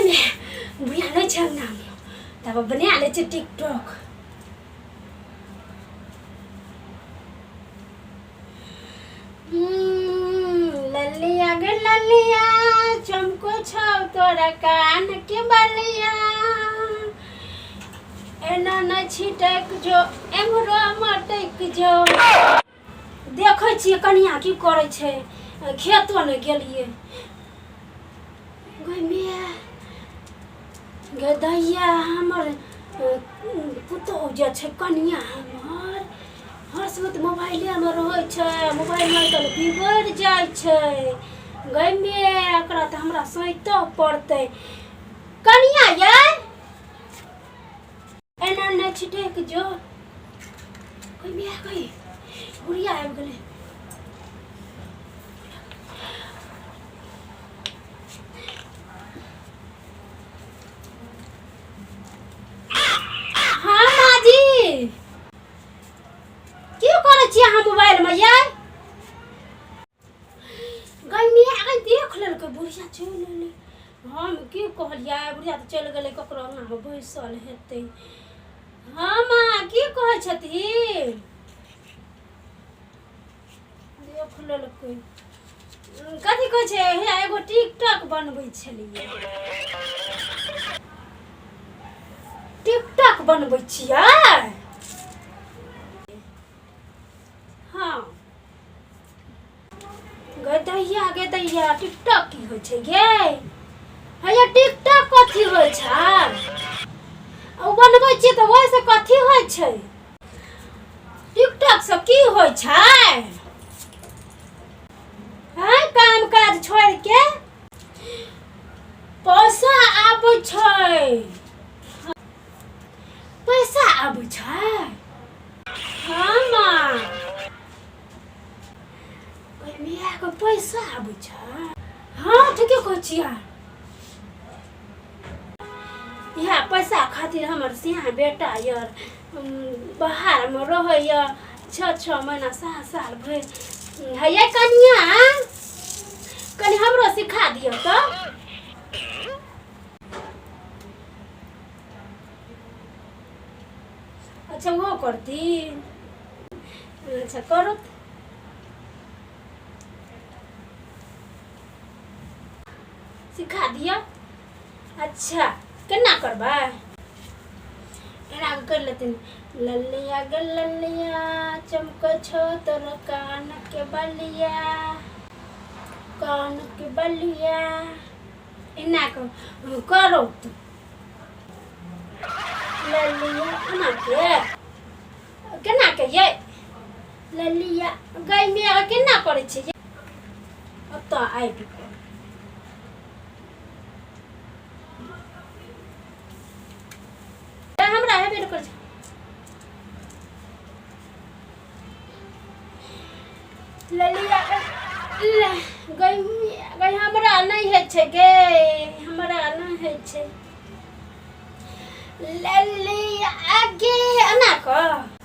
गई बुढ़िया नहि छै अंगनामे, तब बना लै छियै टिकटॉक। ललिया गे ललिया, चमको छौ तोरा कान के बलिया, एना नहि छिटक जो, एम्हरो मटक जो। देखै छियै कनिया की करै छै। खेतो नहि गेलियै। गै माय गे दैया, हमर पुतोहु जे छै, कनिया हमर, हर समय तऽ मोबाइलेमे रहै छै। मोबाइलमे आइ काल्हि बिगड़ि जाइ छै। गै माय, एकरा तऽ हमरा सैतऽ पड़तै। कनिया यै, एना नहि छिटक जो। गै माय गै, बुढ़िया आबि गेलै। हाँ माँ जी, की करै छियै अहाँ मोबाइलमे यै? गरमी आइ देख लेलकै, बुढ़िया चलि एलै। हम की कहलियै, बुढ़िया तऽ चलि गेलै, ककरो अङ्गनामे बैसल हेतै। हँ माँ, की कहै छथिन? देख लेलकै। कथी कहै छै? हे, एगो टिकटॉक बनबै छलियै। टिकटॉक बनबै छियै? हँ गे दैया, गे दैया, टिकटॉक की होइ छै गे? हैया, टिकटॉक कथी होइ छै? ओ बनबै छियै तऽ ओहिसँ कथी होइ छै? टिकटॉक से की होइ छै? हैं, काम काज छोड़ के पैसा आबै छै? पैसा आबै छै? हाँ माँ, मियाके पैसा आबै छै। हाँ, ठीके कहै छियै। इएह पैसा खातिर हमर सियाह बेटा यार बाहरमे रहैए 6 6 महीना, 7 साल भरि। हैया कनिया, कनि हमरो सिखा दिअ तऽ। अच्छा, ओहो करती। अच्छा, करू, सिखा दिअ। अच्छा, केना करबै? एना कऽ करि लेथिन। ललिया गे ललिया, चमकै छौ तोर कान के बलिया, कान के बलिया, एना कऽ करो तू। ललिया, एना के केना के ये ललिया गै मेघ, केना करै छै ये? ओतऽ आबि कऽ हमरा हेबे नहि करै छै। ललिया गै गै, हमरा नहि होइ छै गे, हमरा नहि होइ छै। ललिया गे, एना कऽ।